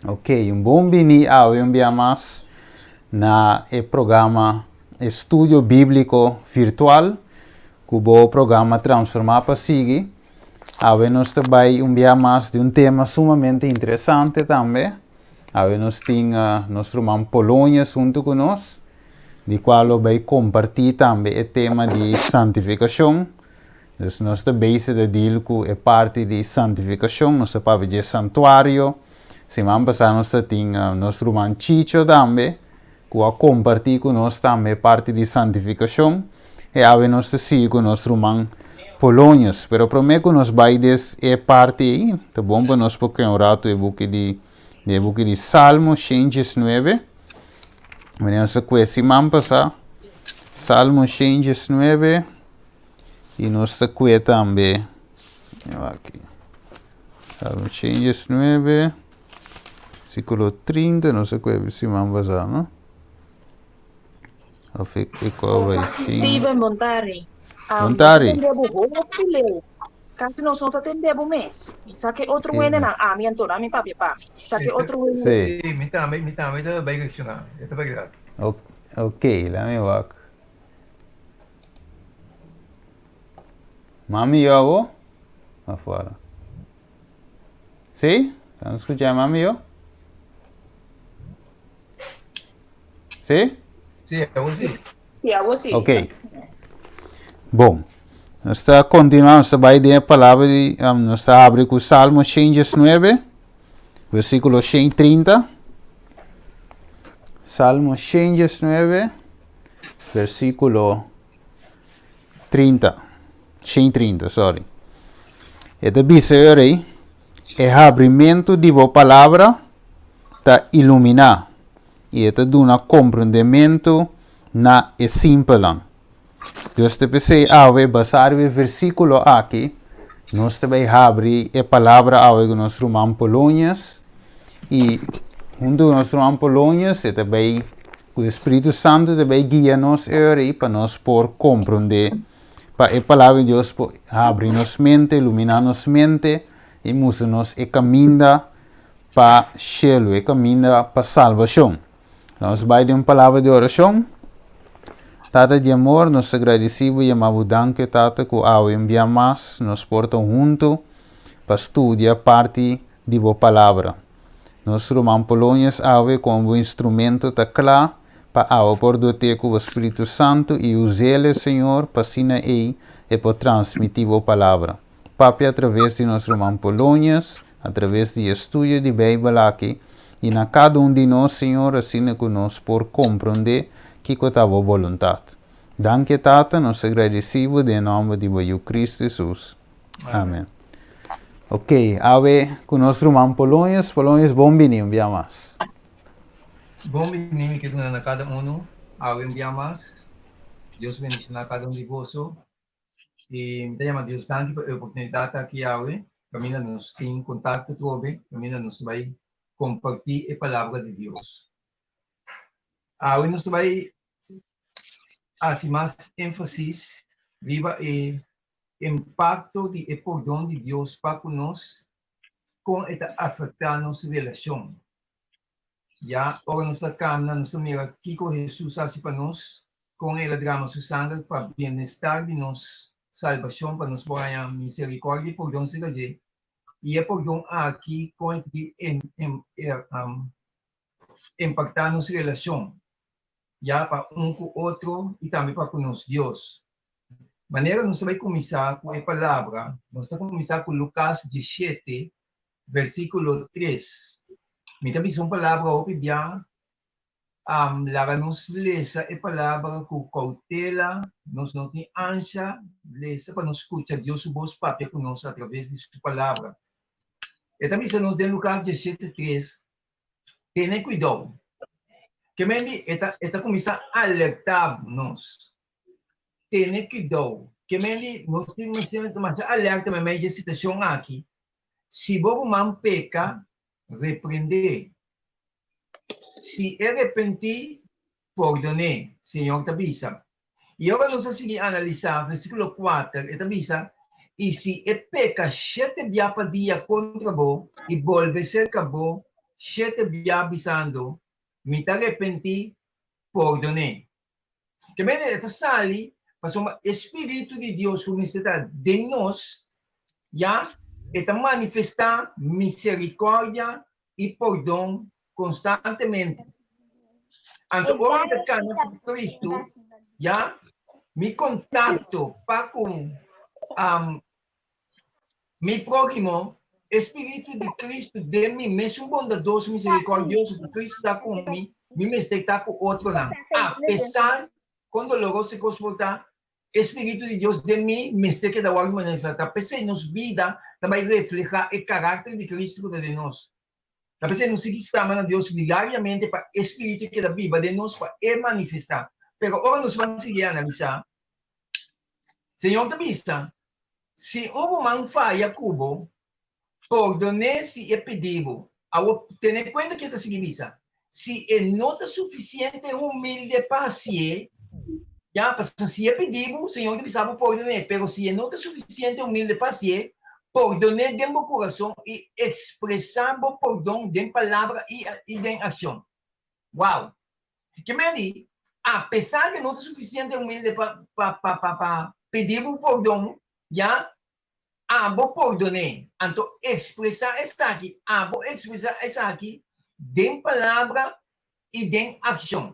Ok, un bon bini awe un bia mas na e programa Estudio Bíbliko Virtual ku bo programa Transformá pa Sigui. Awe nos ta bai un bia mas di un tema sumamente interesante tambe. Awe nos tin nos ruman Polonius huntu ku nos, di kual lo bai kompartí tambe e tema di santifikashon. Dus nos ta bezig ta deal ku e parti di santifikashon, nos ta papia di e santuario. Siman pasá nos ta tin nos ruman Chicho tambe ku a kompartí ku nos tambe e parti di santifikashon. E awe nos ta sigui ku nos ruman Polonius. Pero promé ku nos bai des e parti ei, ta bon pa nos por kue un ratu e buki di e buki di Salmo shen diesnuebe. Manera nos a kue siman pasá, Salmo shen diesnuebe. I nos ta kue tambe aki Salmo 119 versículo 30 nos a kue siman pasá no of e e kua bai Pastor Steven Bontari. Um, Bontari. Nos ta tende bo hopi leu. Kasi nos no ta tende bo mes. Sa ke otro hende nan ami anto ami papia pa mi. Sa ke otro hende. Sí. Sí, mi tambe, mi tambe ta bai reacciona. E ta berdad. Ok, laat me wak. Mami yo abo? Afuera. Sí? Están escuchando mami yo? Sí? Sí, abo sí. Sí, abo sí. Ok. Bon. Nos ta continua, nos ta bai den e palabra di, um, nos ta abri ku Salmo 119, versículo 130. Salmo 119, versículo 30, 130, sorry. E ta bisa e rei, e habrimentu di bo palabra ta iluminá i e ta duna komprendementu na e simpelnan. Dios ta p'esei awe, basá riba e versíkulo aki, nos ta bai habri e palabra awe ku nos ruman Polonius i huntu ku nos ruman Polonius e ta bai Ku e Spiritu Santu ta bai guia nos e ora ei pa nos por komprondé, pa e Palabra di Dios por habri nos mente, iluminá nos mente i mustra nos e kaminda pa shelu, e kaminda pa salbashon. Nos bai den un palabra di orashon. Tata di amor, nos ta gradisí bo i yama bo danki, Tata, ku awe un bia mas nos por ta huntu pa studia parti di bo Palabra. Nos ruman Polonius awe kon bo instrumento ta kla pa awe por dote ku bo Spiritu Santu i us'el e Señor pa asina ei e por transmiti bo palabra. Papia atraves di nos ruman Polonius, atraves di e studio di Beibel aki i na kada un di nos, Señor, asina ku nos por kompronde kiko ta bo boluntat. Danki Tata, nos ta gradisi bo den e nomber di bo Yu Kristu Hesus. Amen. Ok, awe ku nos ruman Polonius. Polonius, bon bini un bia mas. Bon bini mi ke duna na kada unu. Awe un bia mas. Dios bendiciona kada un di boso. I mi ta yama Dios danki pa e oportunidat aki awe. Kaminda nos tin kontakto trobe, kaminda nos ta bai kompartí e palabra di Dios. Awe nos ta bai hasi mas énfasis riba e impakto di e pordon di Dios pa ku nos, kon e ta afektá nos relashon. Ya ora nos ta kamna, nos ta mira kiko Hesus a hasi pa nos, kon el a drama su sanger pa bienestar di nos salbashon, pa nos por haña miserikòrdia i pordon serka dje. I e pordon aki kon e ta impaktá nos relashon, ya pa un ku otro i tambe pa ku nos Dios. Manera nos ta bai kuminsá ku e palabra, nos ta kuminsá ku Lukas diesshete, versíkulo tres. Mi ta bisa un palabra hopi bia, laga nos lesa e palabra ku koutela, nos no tin ansha, lesa pa nos skucha Dios su bos papia ku nos atraves di su palabra. E ta bisa nos den Lukas diesshete tres, Tene kuidou. Ke men di e ta e ta kuminsá alertá nos. Tene kuidou. Ke men di nos tin mester mester alerta meimei dje situashon aki. Si bo ruman peka, reprendé. Si e repentí, pordon'é, Señor ta bisa. I ora nos a sigui analisá versíkulo kuater, e ta bisa, I si e peka shete bia pa dia kontra bo i bolbe serka bo, shete bia bisando, Mi ta repentí, pordon'é. Ke manera e ta sali? Pasobra e spiritu di Dios ku mester ta den nos, ya, e ta manifestá miserikòrdia i pordon konstantemente. Anto ora mi ta kana ku Kristu, ya, mi kontakto pa ku Mi próhimo, e Spiritu di Kristu den mi, mesun bondadoso, miserikòrdioso ku Kristu ta ku mi, mi mester ta ku otronan. Apesar kon doloroso e kos por ta, e Spiritu di Dios den mi mester keda wòrdu manifestá. P'esei nos bida ta bai reflehá e karakter di Kristu ku ta den nos. Ta p'esei nos sigui sklama na Dios diariamente pa e Spiritu keda biba den nos, pa e manifestá. Pero ora nos ban sigui analisá, Señor ta bisa, Si un ruman faya ku bo, pordon'é si e pidi bo. Awor, tene kuenta ke ta sigui bisa, Si e no ta sufisiente humilde pa hasié, ya, pasobra si e pidi bo, Señor ta bisa bo pordon'é, pero si e no ta sufisiente humilde pa hasié, pordon'é den bo kurason i ekspresá bo pordon den palabra i den akshon. Wow! Ke men di, apesar ke no ta sufisiente humilde pa pa pa pa pa pidi bo pordon, ya, abo pordon'é. Anto ekspresá esaki, abo ekspresá esaki den palabra i den akshon.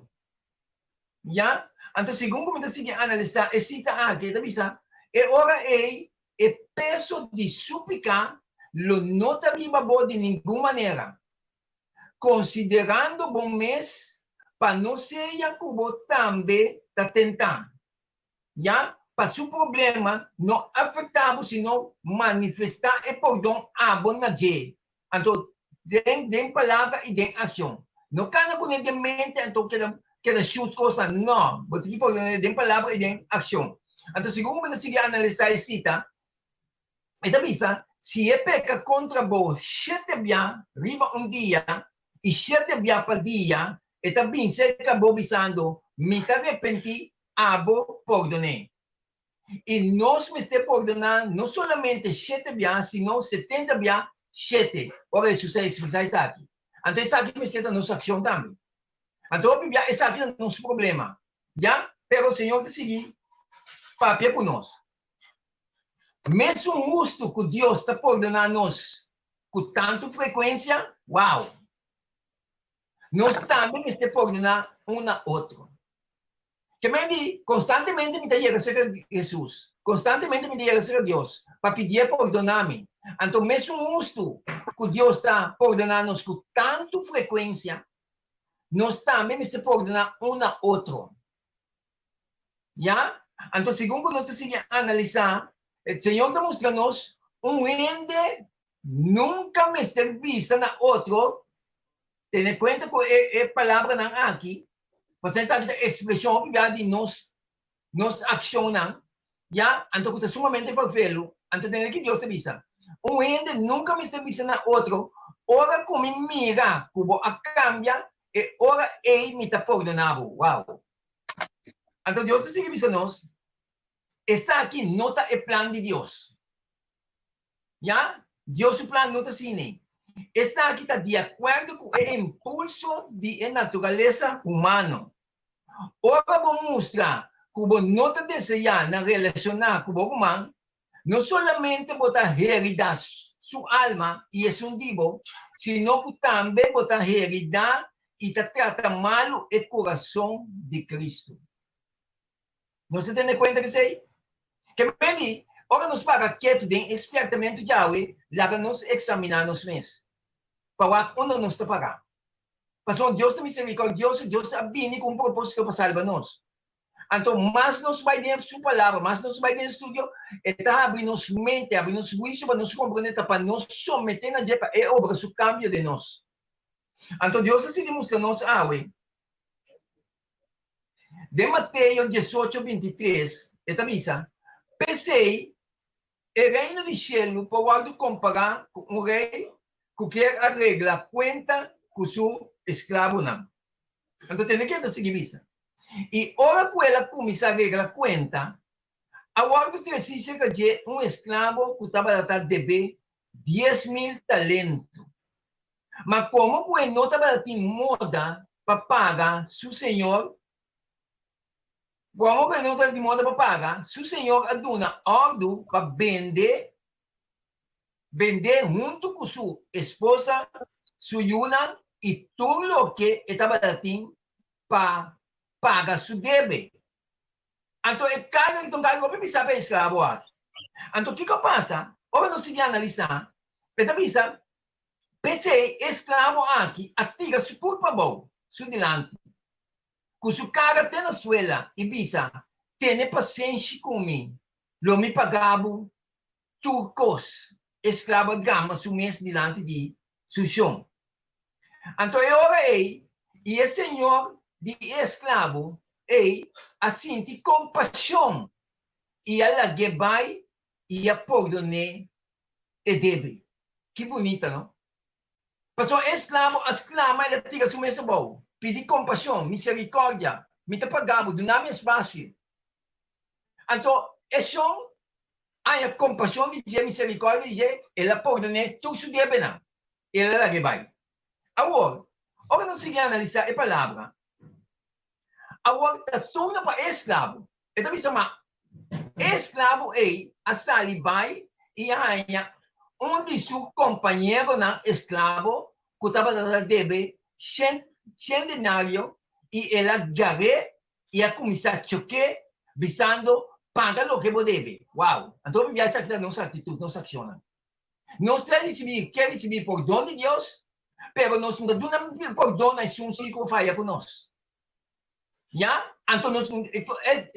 Ya, anto segun ku mi ta sigui analisá e sita aki, e ta bisa, e ora ei e peso di su piká lo no ta riba bo di ningun manera. Konsiderando bo mes pa no sea ku bo tambe ta tentá, ya pa su problema no afektá bo sino manifestá e pordon abo na dje, anto den den palabra i den akshon. No kana kuné den mente anto keda keda shut kosnan, no, bo tin ki pordon'é den palabra i den akshon. Anto segun ku bo ta sigui analisá e sita, E ta bisa, Si e peka kontra bo shete bia riba un dia i shete bia pa dia, e ta bin serka bo bisando, Mi ta repentí, abo pordon'é. I nos mester pordoná no solamente shete bia, sino setenta bia shete. Ora Hesus a ekspresá esaki, anto esaki mester ta nos akshon tambe. Anto hopi bia esaki ta nos problema, ya? Pero Señor ta sigui papia ku nos. Mesun hustu ku Dios ta pordoná nos ku tantu frekuensia, wow! Nos tambe mester pordoná un na otro. Ke men di, konstantemente mi ta yega serka Hesus, konstantemente mi ta yega serka Dios pa pidié pordoná mi. Anto mesun hustu ku Dios ta pordoná nos ku tantu frekuensia, nos tambe mester pordoná un na otro. Ya? Anto segun ku nos ta sigui analisá, e Señor ta mustra nos un hende nunka mester bisa na otro, tene kuenta ku e e palabranan aki, pasobra esaki ta ekspreshon hopi bia di nos nos akshonnan, ya, anto ku ta sumamente farfelu, anto tene ki Dios ta bisa, un hende nunka mester bisa na otro, ora ku mi mira ku bo a kambia, e ora ei mi ta pordoná bo. Wow! Anto Dios ta sigui bisa nos, Esaki no ta e plan di Dios. Ya, Dios su plan no ta asina. Esaki ta di akuerdo ku e impulso di e naturalesa humano. Ora bo mustra ku bo no ta deseá na relashoná ku bo ruman, No solamente bo ta heridá su alma i esun di bo, sino ku tambe bo ta heridá i ta trata malu e kurason di Kristu. Nos ta tene kuenta esei? Ke men di, ora nos para ketu den e spièrtamentu djawe, laga nos eksaminá nos mes pa wak unda nos ta pará. Pasobra Dios ta miserikòrdioso, Dios a bini ku un propósito pa salba nos. Anto mas nos bai den su palabra, mas nos bai den estudio, e ta habri nos mente, habri nos huicio pa nos comprende, ta pa nos somete na dje pa e obra su cambio den nos. Anto Dios a sigui mustra nos awe. Den Mateo 18, 23, e ta bisa, P'esei, e reino di shelu por wòrdu kompará ku un rei ku kier a regla kuenta ku su esklabonan. Anto tende ke ta sigui bisa, I ora ku el a kuminsá regla kuenta, a wòrdu tresí serka dje un esklabo ku tabata ta debé 10,000 talento. Ma komo ku e no tabata tin moda pa paga su señor, komo ku e no tabata tin moda pa paga, su señor a duna òrdu pa bende bend'é huntu ku su esposa, su yunan i tur loke e tabata tin pa paga su debe. Anto e karga ki ta un karga hopi pisá pa e esklabo aki. Anto kiko a pasa? Ora nos sigui analisá, e ta bisa, P'esei e esklabo aki a tira su kurpa abou su dilanti, ku su kara te na suela i bisa, Tene pasenshi ku mi, lo mi paga bo tur kos. E esklabo a drama su mes dilanti di su shon. Anto e ora ei, i e señor di e esklabo ei a sinti kompashon i a lag'é bai i a pordon'é e debe. Ki bunita, no? Pasobra e esklabo a sklama, el a tira su mes abou, pidi kompashon, miserikòrdia, mi ta paga bo, duna mi espasio. Anto e shon haña kompashon di dje, miserikòrdia di dje, el a pordon'é tur su debenan. El a lag'é bai. Awor, ora nos sigui analisá e palabra, awor ta turno pa e esklabo. E ta bisa ma e esklabo ei a sali bai i a haña un di su kompañeronan esklabo ku tabata ta debe shen denario i el a gar'é i a kuminsá chok'é bisando, Paga loke bo debe. Wow! Anto hopi bia esaki ta nos aktitut, nos akshonnan. Nos ta risibí, ke risibí pordon di Dios, pero nos no ta duna pordon na esun si ku faya ku nos. Ya? Anto nos, e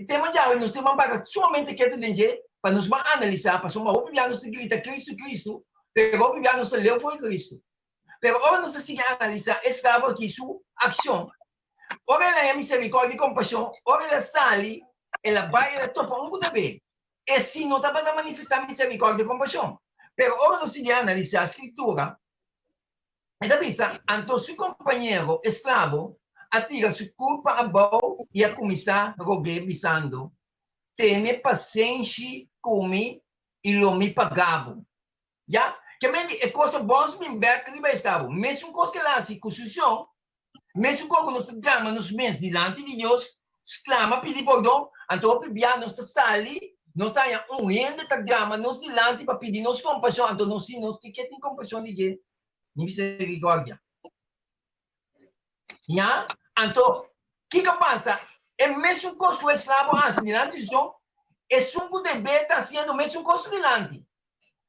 tema djawe nos tin ban sumamente ketu den dje pa nos ban analisá, pasobra hopi bia nos ta grita Kristu, Kristu, pero hopi bia nos ta leu for di Kristu. Pero ora nos ta sigui analisá e sklabo aki su akshon, ora el a haña miserikòrdia i kompashon, ora el a sali, el a bai, el a topa un ku ta be. E si no tabata manifestá miserikòrdia i kompashon. Pero ora nos sigui analisá Skritura, e ta bisa, Anto su kompañero esklabo a tira su kurpa abou i a kuminsá rog'é, bisando, Tene pasenshi ku mi i lo mi paga bo. Ya, ke men di e kos a bòns bin bèk riba e esklabo. Mesun kos ke el a hasi ku su shon, Mesun kos ku nos ta drama nos mes dilanti di Dios, sklama pidi pordon, anto hopi bia nos ta sali, nos ta haña un hende ta drama nos dilanti pa pidi nos kompashon, anto nos si no ke tin kompashon di dje ni miserikòrdia. Ya, anto kiko a pasa? E mesun kos ku e esklabo a hasi dilanti di su shon, esun ku debe ta hasiendo mesun kos su dilanti.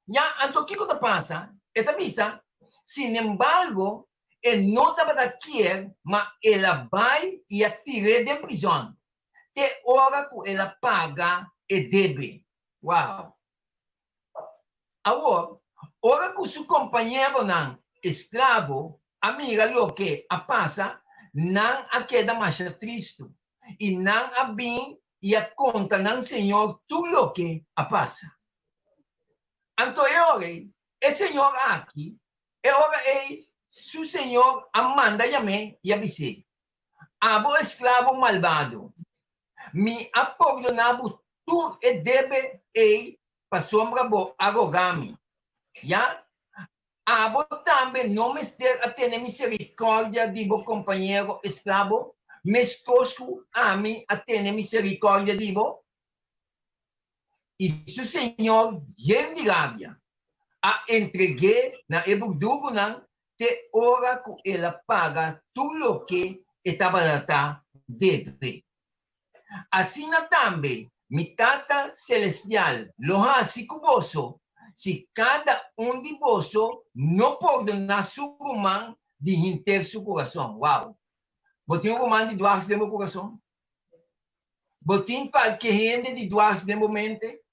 Ya, anto kiko ta pasa? E ta bisa, Sinembargo, e no tabata kier, ma el a bai i a tir'é den prizòn te ora ku el a paga e debe. Wow! Awor, ora ku su kompañeronan esklabo a mira loke a pasa, nan a keda masha tristu, i nan a bin i a konta nan señor tur loke a pasa. Anto e ora ei, e señor aki, e ora ei su señor a manda yam'é i a bis'é, Abo esklabo malbado, mi a pordoná bo tur e debe ei pasobra bo a rogá mi. Ya, abo tambe no mester a tene miserikòrdia di bo kompañero esklabo meskos ku ami a tene miserikòrdia di bo? I su señor yen di rabia a entreg'é na e burdugunan te ora ku el a paga tur loke e tabata debe. Asina tambe mi Tata Selestial lo hasi ku boso si kada un di boso no pordoná su ruman di henter su kurason. Wow! Bo tin un ruman di dwars den bo kurason? Bo tin kualke hende di dwars den bo mente?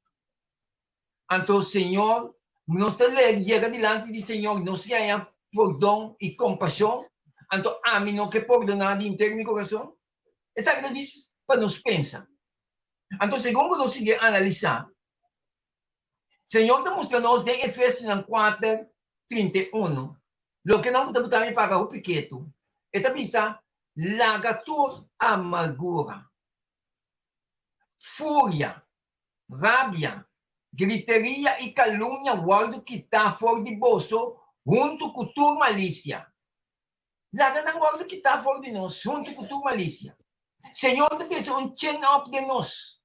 Anto Señor, nos ta yega dilanti di Señor, nos haña pordon i kompashon, anto ami no ke pordoná di henter mi kurason? Esaki ta dis pa nos pensa. Anto segun ku nos sigui analisá, Señor ta mustra nos den Efesionan kuater, 31, loke nan ku ta buta mi paga hopi ketu. E ta bisa, Laga tur amargura, furia, rabia, griteria i kalumnia wòrdu kitá for di boso huntu ku tur malisia. Laga nan wòrdu kitá for di nos huntu ku tur malisia. Señor ta trese un chen òp den nos.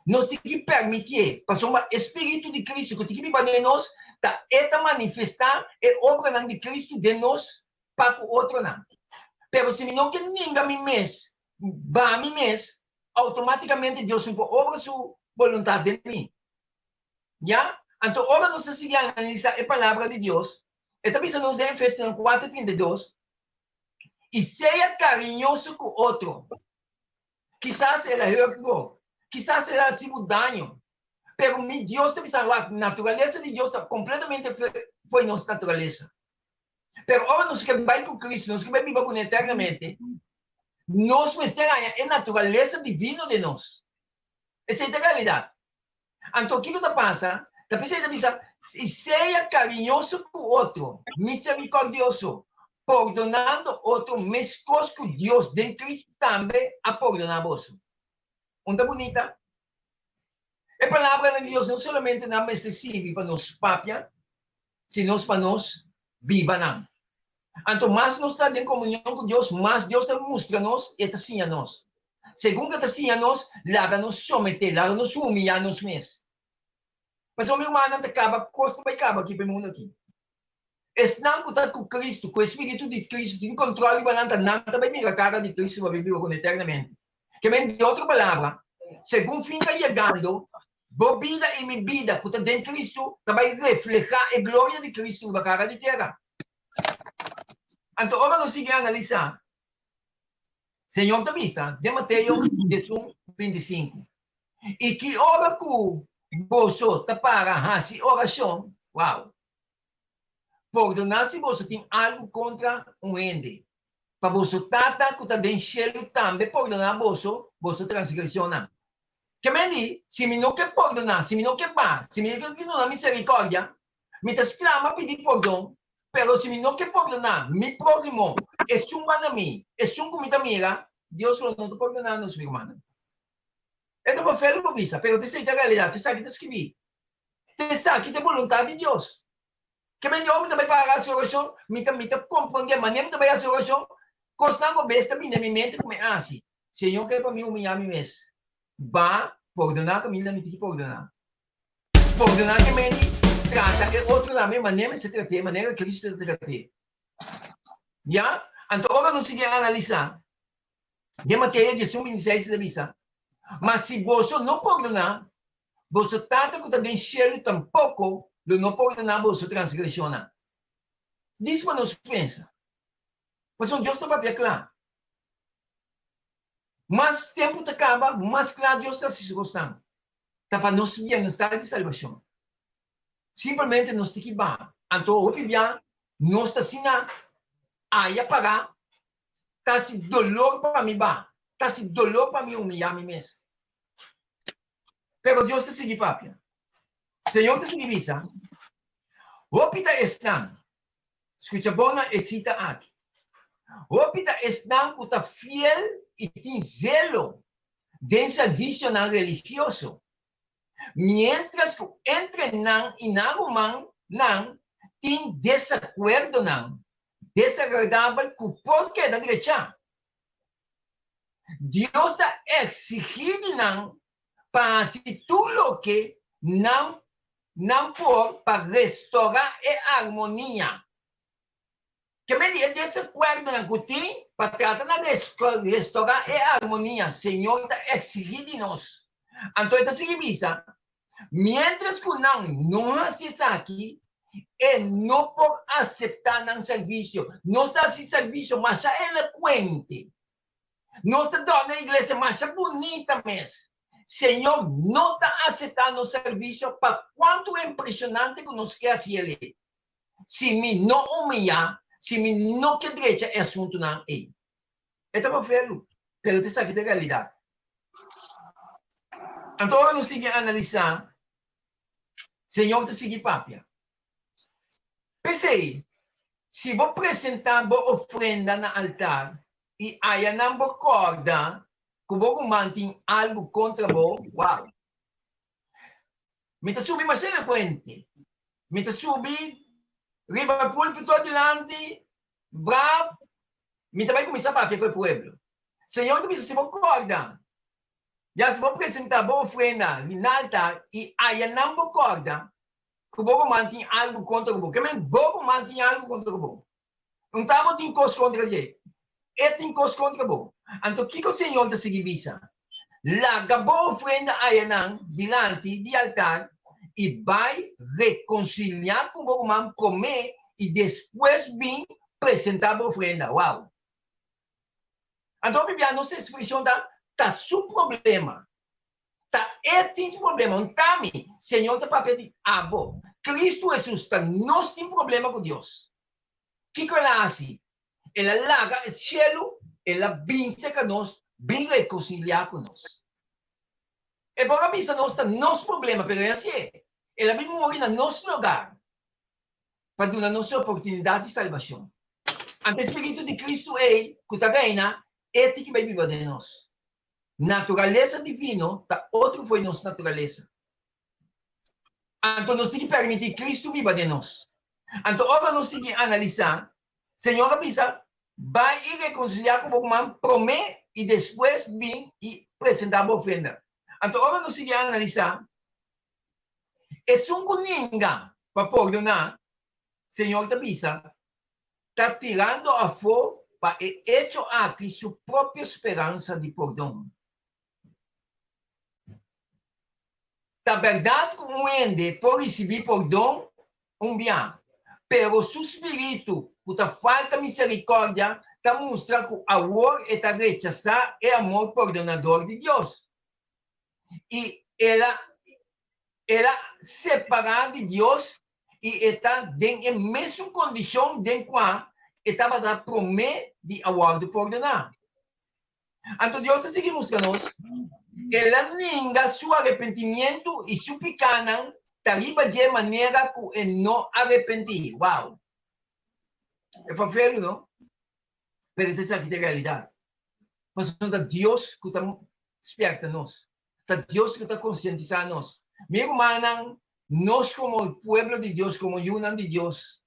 Nos tin ki permitié, pasobra e spiritu di Kristu ku tin ki biba den nos, ta e ta manifestá e obranan di Kristu den nos pa ku otronan. Pero si mi no ke ninga mi mes, baha mi mes, outomátikamente Dios no por obra su boluntat den mi. Ya? Anto ora nos ta sigui analisá e Palabra di Dios, e ta bisa nos den Efesionan kuater 32, I sea kariñoso ku otro. Kisas el a hurt bo, kisas el a hasi bo daño, pero mi Dios ta bisa, wak, naturalesa di Dios ta kompletamente fo'i nos naturalesa. Pero ora nos ke bai ku Cristo, nos ke bai biba kuné eternamente, nos mester haña e naturalesa divino den nos. Esei ta realidat. Anto kiko ta pasa? Ta p'esei ta bisa, I sea kariñoso ku otro, miserikòrdioso, pordonando otro meskos ku Dios den Kristu tambe a pordoná boso. Un ta bunita? E palabranan di Dios no solamente nan mester sirbi pa nos papia, sino pa nos biba nan. Anto mas nos ta den komunion ku Dios, mas Dios ta mustra nos i e ta siña nos. Segun ku e ta siña nos, laga nos someté, laga nos humiyá nos mes. Pasobra mi rumannan ta kaba, kos ta bai kaba aki pa e mundu aki. Esnan ku ta ku Kristu, ku e spiritu di Kristu tin kontrol riba nan, ta nan ta bai mira kara di Kristu pa bai biba kuné eternamente. Ke men di otro palabra, segun fin ta yegando, bo bida i mi bida ku ta den Kristu ta bai reflehá e gloria di Kristu riba kara di tera. Anto ora nos sigui analisá, Señor ta bisa den Mateo 11, 25, I ki ora ku boso ta para hasi orashon, wow, Pordoná si boso tin algu kontra un hende, pa boso Tata ku ta den shelu tambe pordoná boso boso transgresionnan. Ke men di, si mi no ke pordoná, si mi no ke ba, si mi no ke duna miserikòrdia, mi ta sklama pidi pordon, pero si mi no ke pordoná mi próhimo, esun banda mi, esun ku mi ta mira, Dios lo no ta pordoná nos, mi rumannan. E ta pa fèl bo bisa, pero ta esei ta realidat, esaki ta skibí. Ta esaki ta e boluntat di Dios. Ke men di, oh, mi ta bai para hasi orashon, mi ta mi ta komprondé manera mi ta bai hasi orashon, kosnan ku bes ta bini na mi mente ku mi hasi. Señor ke pa mi humiyá mi mes. Ba pordoná kaminda mi tin ki pordoná. Pordoná ke men di trata e otronan me manera mester trat'é, manera Cristo ta trat'é. Ya? Anto ora nos sigui analisá, den Mateo 18, 26 ta bisa, Ma si boso no pordoná, Boso Tata ku ta den shelu tampoko lo no pordoná boso transgreshonnan. Dis pa nos pensa. Pasobra Dios ta papia kla. Mas tempu ta kaba, mas kla Dios ta hasi su kosnan. Ta pa nos bienestar di salbashon. Simplemente nos tin ki baha. Anto hopi bia nos ta asina aya pará, ta hasi dolor pa mi baha, ta hasi dolor pa mi humiyá mi mes. Pero Dios ta sigui papia. Señor ta sigui bisa, Hopi ta esnan, skucha bon na e sita aki, hopi ta esnan ku ta fiel i tin zelo den servisionan religioso, miéntras ku entre nan i nan rumannan tin desakuerdonan desagradabel ku por keda drechá. Dios ta eksigí di nan pa hasi tur loke nan nan por pa restorá e armonia. Ke men di e desakuerdonan ku tin pa trata na restorá e armonia, Señor ta eksigí di nos. Anto e ta sigui bisa, Miéntras ku nan no hasi esaki, e no por aseptá nan servisio. Nos ta hasi servisio masha elokuente. Nos ta dòrna e iglesia masha bunita mes. Señor no ta aseptá nos servisio pa kuantu impreshonante ku nos ke hasi el ei. Si mi no humiyá, si mi no ke drecha e asuntunan ei. E ta bafelu, pero ta esaki ta e realidat. Anto ora nos sigui analisá, Señor ta sigui papia. P'esei, si bo presentá bo ofrenda na altar i ayanan bo kòrda ku bo ruman tin algu kontra bo, wou! Mi ta subi masha elokuente. Mi ta subi riba pulpito dilanti, brap. Mi ta bai kuminsá papia ku e pueblo. Señor ta bisa, Si bo kòrda, ya si bo presentá bo ofrenda na altar i ayanan bo kòrda ku bo ruman tin algu kontra ku bo, ke men bo ruman tin algu kontra ku bo. Un ta bo tin kos kontra dje, e tin kos kontra bo. Anto kiko Señor ta sigui bisa? Laga bo ofrenda ayanan dilanti di altar i bai rekonsiliá ku bo ruman promé i despues bin presentá bo ofrenda. Wow! Anto hopi bia nos ekspreshon ta, Ta su problema. Ta e tin su problema, un ta mi. Señor ta papia di abo. Kristu Hesus ta nos tin problema ku Dios. Kiko el a hasi? El a laga e shelu, el a bin serka nos, bin rekonsiliá ku nos. E por a bisa nos ta nos problema, pero e hasié. El a bin muri na nos lugar pa duna nos e oportunidat di salbashon. Anto e spiritu di Kristu ei ku ta reina, e tin ki bai biba den nos. Naturalesa divino ta otro fo'i nos naturalesa. Anto nos tin ki permití Kristu biba den nos. Anto ora nos sigui analisá, Señor a bisa, Bai i rekonsiliá ku bo ruman promé i despues bin i presentá bo ofrenda. Anto ora nos sigui analisá, esun ku ninga pa pordoná, Señor ta bisa, ta tirando afó pa e echo aki su propio speransa di pordon. Ta bèrdat ku un hende por risibí pordon un bia, pero su spiritu ku ta falta miserikòrdia ta mustra ku awor e ta rechasá e amor pordonador di Dios. I el a el a separá di Dios i e ta den e mesun kondishon den kua e tabata promé di a wòrdu pordoná. Anto Dios ta sigui mustra nos, El a ninga su arepentimientu i su pikánan ta riba dje manera ku e no arepentí. Wow! E fafelu, no? Pero esaki ta e realidat. Pasobra ta Dios ku ta spièrta nos. Ta Dios ku ta konsientisá nos. Mi rumannan, nos komo pueblo di Dios, komo yunan di Dios,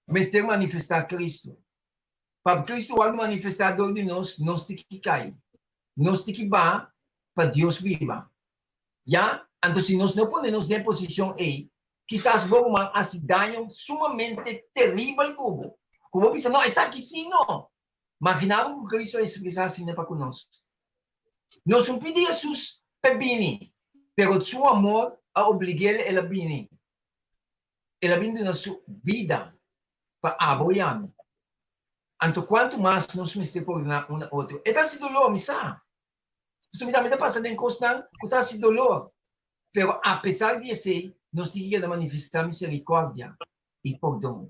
mester manifestá Kristu. Pa Kristu wòrdu manifestá dor di nos, nos tin ki kai. Nos tin ki baha pa Dios biba. Ya? Anto si nos no pone nos den e posishon ei, kisas bo ruman hasi daño sumamente teribel ku bo, ku bo bisa, No, esaki sí no! Maginá bo ku Kristu a ekspresá asina pa ku nos. Nos un pidi Hesus p'e bini, pero su amor a oblig'el el a bini. El a bin duna su bida pa abo i ami. Anto kuantu mas nos mester pordoná un na otro? E ta hasi doló, mi sa. Pasobra mi tambe ta pasa den kosnan ku ta hasi doló. Pero apesar di esei, nos tin ki keda manifestá miserikòrdia i pordon.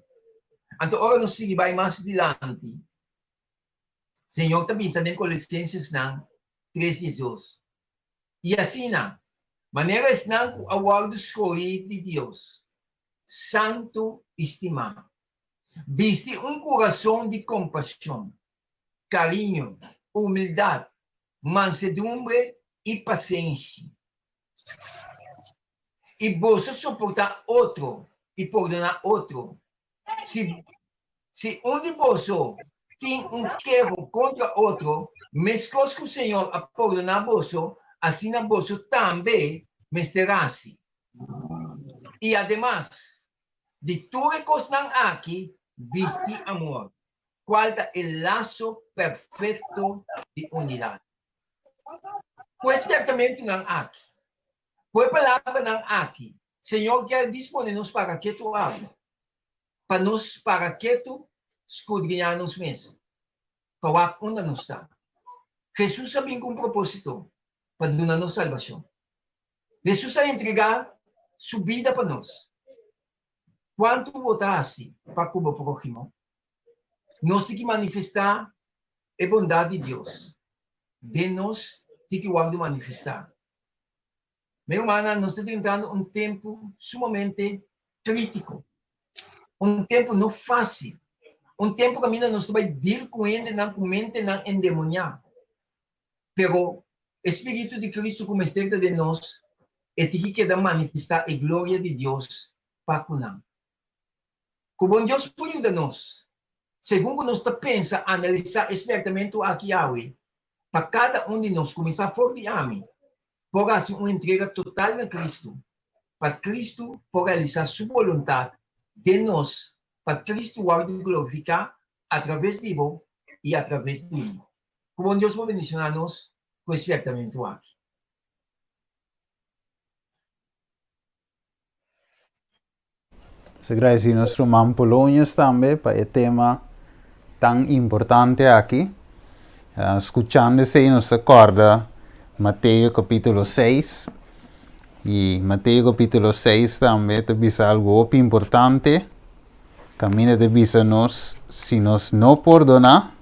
Anto ora nos sigui bai mas dilanti, Señor ta bisa den Kolosensesnan tres diesdos, I asina, manera esnan ku a wòrdu skohí di Dios, santu i stimá, bisti un kurason di kompashon, kariño, humildat, mansedumbre i pasenshi. I boso soportá otro i pordoná otro, Si, si un di boso tin un keho kontra otro, meskos ku Señor a pordoná boso, asina boso tambe mester hasi. I ademas di tur e kosnan aki, bisti amor, kual ta e laso perfekto di unidat. Ku e spièrtamentunan aki, Ku e palabranan aki, Señor kier dispone nos para ketu awe, pa nos para ketu skudriñá nos mes, pa wak unda nos ta. Hesus a bin ku un propósito, pa duna nos salbashon. Hesus a entregá Su bida pa nos. Kuantu bo ta hasi pa ku bo próhimo? Nos tin ki manifestá e bondat di Dios den nos tin ki wòrdu manifestá. Mi rumannan, nos ta drentando un tempu sumamente krítiko, un tempu no fásil, un tempu kaminda nos ta bai dil ku hendenan ku mentenan endemoniá. Pero e Spiritu di Kristu ku mester ta den nos, e tin ki keda manifestá e gloria di Dios pa ku nan. Ku bon Dios por yuda nos. Segun ku nos ta pensa, analisá e spièrtamentu aki awe, pa kada un di nos, kuminsá for di ami, por hasi un entrega total na Kristu, pa Kristu por realisá Su boluntat den nos, pa Kristu wòrdu glorifiká atraves di bo i atraves di mi. Ku bon Dios por bendishoná nos ku e spièrtamentu aki. Nos a gradeci nos ruman Polonius tambe pa e tema tan importante aki. Scuchando esey nos ta corda Mateo capitulo 6 y Mateo capitulo 6 tambe ta bisa algo hopi importante. Caminda ta bisa nos si nos no pordona,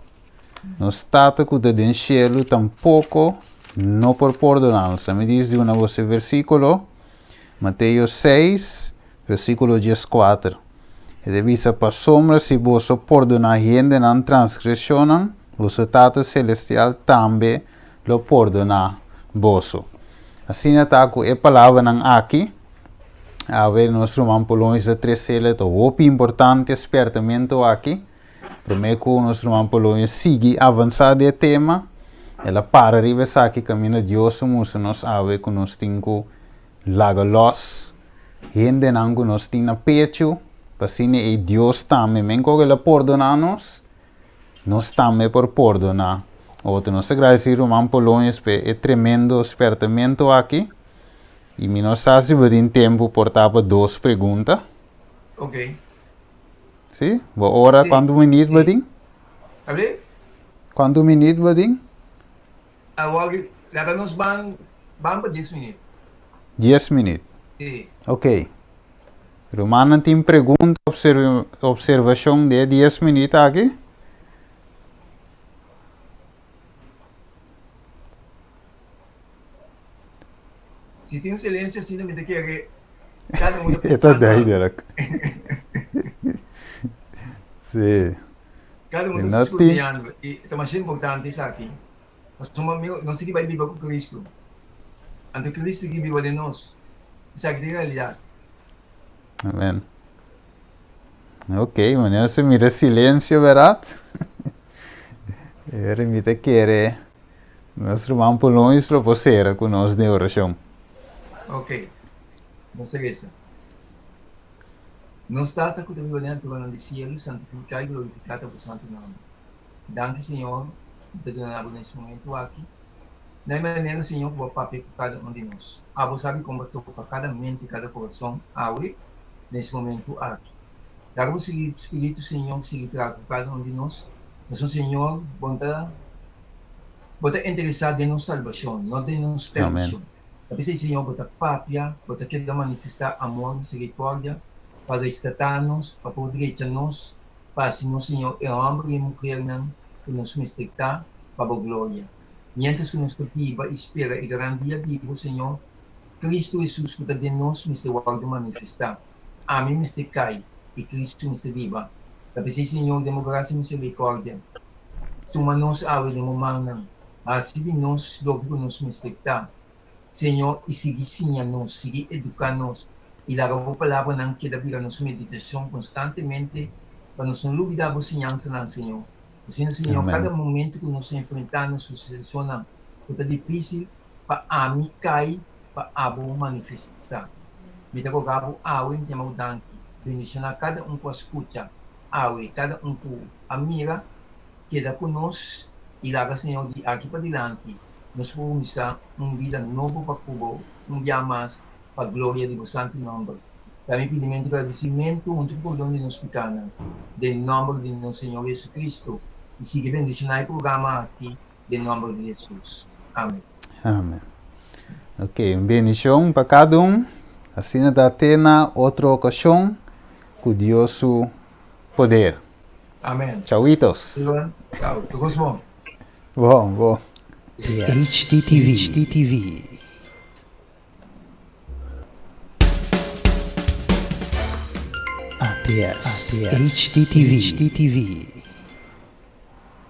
nos Tata cu ta den cielo tampoco no por pordona nos. Lami dici di una bos e versiculo. Mateo 6, versíkulo 14. E ta bisa, Pasobra si boso pordoná hende nan transgreshonnan, boso Tata selestial tambe lo pordoná boso. Asina ta ku e palabranan aki, awe nos ruman Polonius ta tres'el, ta hopi importante e spièrtamentu aki. Promé ku nos ruman Polonius sigui avansá den e tema, el a para riba esaki kaminda Dios a mustra nos awe ku nos tin ku laga lòs hendenan ku nos tin na pechu, pa asina ei Dios tambe, men ku el a pordoná nos, nos tambe por pordoná otro. Nos ta gradisí ruman Polonius pa e tremendo spèrtamentu aki, i mi no sa si bo tin tempu por ta pa dos pregunta. Ok. Sí? Bo ora Sí. cuanto minuut bo tin? Abli? Cuanto minuut bo tin? Awor, laga nos ban, ban pa dies minuut. Dies minuut. Sí. Ok. Rumannan tin pregunta, observ observacion di e dies minuut aki? Si tin un silencio asina mi ta kere cada uno E ta pensando. duidelijk. Sí. Cada uno E ta no tin. scrutineando y ta masha importante esaki. Pasobra amigo, nos tin ki bai biba cu Cristo. Anto Cristo tin ki biba den nos. Esaki ta e realidad. Amen. Ok, wanneer se mira silencio, verdad? E mi ta kere Nos ruman Polonius lo por sera ku nos den orashon. Ok, nos ta resa. Nos Tata ku ta biba den altuanan di sielu, santifiká i glorifiká ta bo santu nòmber. Danki, Señor, ku ta duna bo na es momentu aki. Na e manera, Señor, ku bo a papia ku kada un di nos. Abo sabi kon bo a toka kada mente i kada kurason awe na es momentu aki. Laga bo Spiritu, Señor, sigui traha ku kada un di nos. Pasobra, Señor, bo ta. Bo ta interesá den nos salbashon, no den nos perdishon. Ta p'esei, Señor, bo ta papia, bo ta keda manifestá amor, miserikòrdia, pa reskatá nos, pa por drecha nos, pa hasi nos, Señor, e hòmber i e muhernan ku nos mester ta pa bo gloria. Miéntras ku nos ta biba i spera e gran dia di bo, Señor, Kristu Hesus ku ta den nos mester wòrdu manifestá. Ami mester kai, i Kristu mester biba. Ta p'esei, Señor, den bo grasia i miserikòrdia, Tuma nos awe den bo mannan, hasi di nos loke ku nos mester ta, Señor, i sigui siña nos, sigui eduká nos, i laga bo palabranan keda bira nos meditashon konstantemente pa nos no lubidá bo siñansanan, Señor. Asina, Señor, Amén. kada momentu ku nos enfrentá nos ku situashonnan ku ta difísil, pa ami kai, pa abo manifestá. Mi ta roga bo awe, mi ta yama bo danki. Bendishoná kada un ku a skucha awe, kada un ku a mira, keda ku nos i laga Señor di aki padilanti nos por kuminsá un bida nobo pa ku bo un bia mas pa gloria di bo santu nòmber. Ta mi pidimentu gradisimentu huntu ku pordon di nos pikánan den nòmber di nos Señor Jesucristo i sigui bendishoná e programa aki den nòmber di Jesus. Amen. Amen. Ok, un bendishon pa kada un. Asina ta te na otro okashon ku Dios su poder. Amen. Chauitos. Chao. Tur cos bon. Bon, bon. HTTV. HTTV. ATS. HTTV. HTTV.